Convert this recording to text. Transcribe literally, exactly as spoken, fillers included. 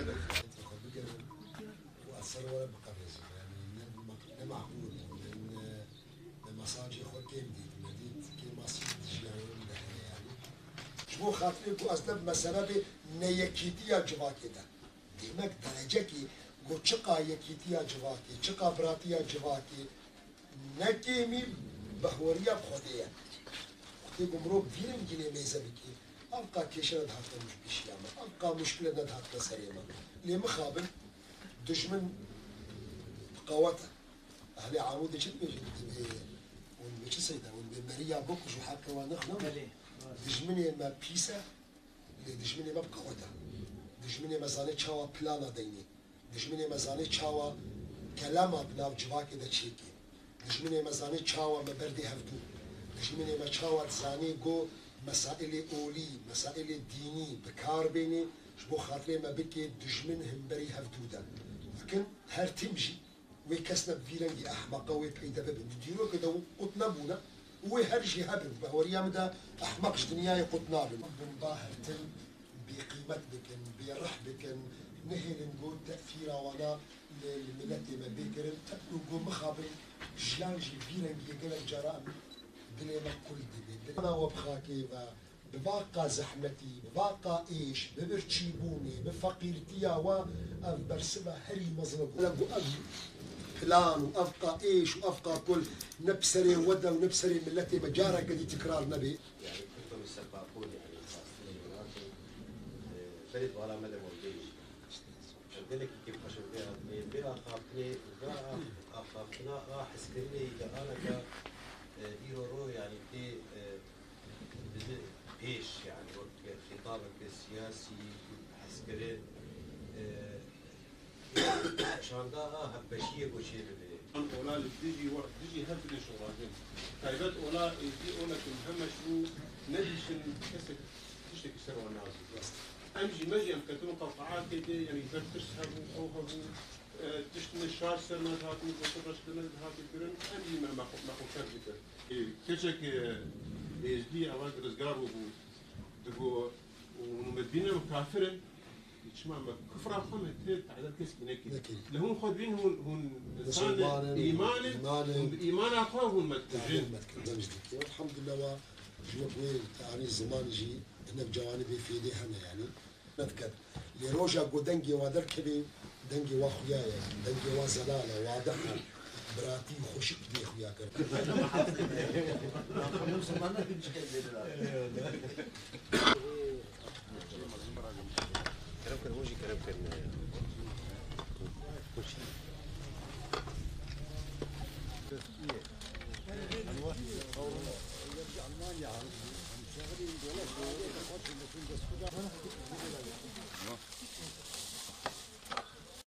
Xwe bigerin û ez ser we re biqevêzim. Yanî ne, ne meqûl bû, ne, ne, ne mesajê xwe kêm dît, me dît kêmasî di jiyanê min de heye yanî. Ji bo xatirê ku ez ne bi mesele bê neyekîtiya civakê de. Demek derecekî ku çiqa yekîtiya civakê, çiqa biratiya civakê, ne kêmî behweriya bi Xwedê ye. Wextê ku mirov vî rengî lê mêze bikî, evqa kêşe nedihatine pêşiya me, evqa muşkile nedihatine serê me. Lê mixabin, dijmin bi qewet e. Ehlê Amûdê çi dibêjin? Dibê hûn dibê çi seyda? Hûn dibê meriya bikuj û heqê wan nexwin? Belê. Dijminê me pîs e, lê dijminê me bi qewet e. Dijminê me zanê çawa plana deynê. Dijminê me zanê çawa kelama di nav civakê de çêkê. Dijminê me zanê çawa me berdê hevdû. Dijminê me çawa dizanê ku mesailê olî, mesailê dînî bi kar bênê, ji bo xatirê me bikê dijmin himberî hevdû de. Dikin her tim jî wê kes ne bi vî rengî ehmeqa wê peyde bibin. Di dîrokê de qut nebûne û wê her jî hebin. Di behweriya min de ehmeq ji dinyayê qut nabin. Bin ba her tim bêqîmet bikin, bêrih bikin, nehêlin ku tesîra wana li, li miletê me bê kirin, û ku mixabin jiyan jî vî rengî gelek cara em dilê me kul dibe. Dilê me we bi xakê ve, bi vaqa zehmetî, bi vaqa êş, bi birçîbûnê, bi feqîrtiya we, ev bersiva herî mezin e ku, ku ev plan û ev qa êş û ev qa kul ne bi serê we de û ne bi serê miletê me careke dî tikrar nebe. Yani, Kurdo li ser bapûr, yani, rastî jî nakin, e, berê di bala me de mordeyî. Em gelekî kêfxweş in vê hatinê, vê axaftinê, vê ax-, axaftina a hezkirinê yî de aneka, e, îro ro, yani, tê, e, dide pêş, yani, wek xîtabeke siyasî, hezkirin, e, Şanda a hevbeşiyê ku çêbibe. An ola li dijî we, dijî her tiştê şoxlajin. Taybet ola êzdî olek in heme ji bo nedîtin kesek tiştekî ser wan nazî. Em jî me jî em ketin qewqeatê de, yanî ber tirs hebû, ew hebû, e, tişt ne şaş ser me dihatin, gotin reş bi me dihatin kirin, em jî me, me xwe, me xwe kef dikir. Ê, keçek, e, êzdî eva rizgar bûbû, digo, û hûn me dibînin em kafir in. Çima me kufra xwe me tê tehdê keskî nekir. Nekir. Li hûn xwe dibîn hûn, hûn Musulman in, îman in, îman in. Hûn bi îmana xwe hûn me dikujin. Tehdê me dikin, dev ji dikir. Elhamdulillah wa ji wek wê tehanî ziman jî hinek cawanî bê fêdê hene yanî. Nediket. Lê roja ku dengê wa derkevê, dengê wa xuya ye, dengê wa zelal e, wadih e, biratî û xweşik dê xuya kir. Kerem kir, hûn jî kerem kir.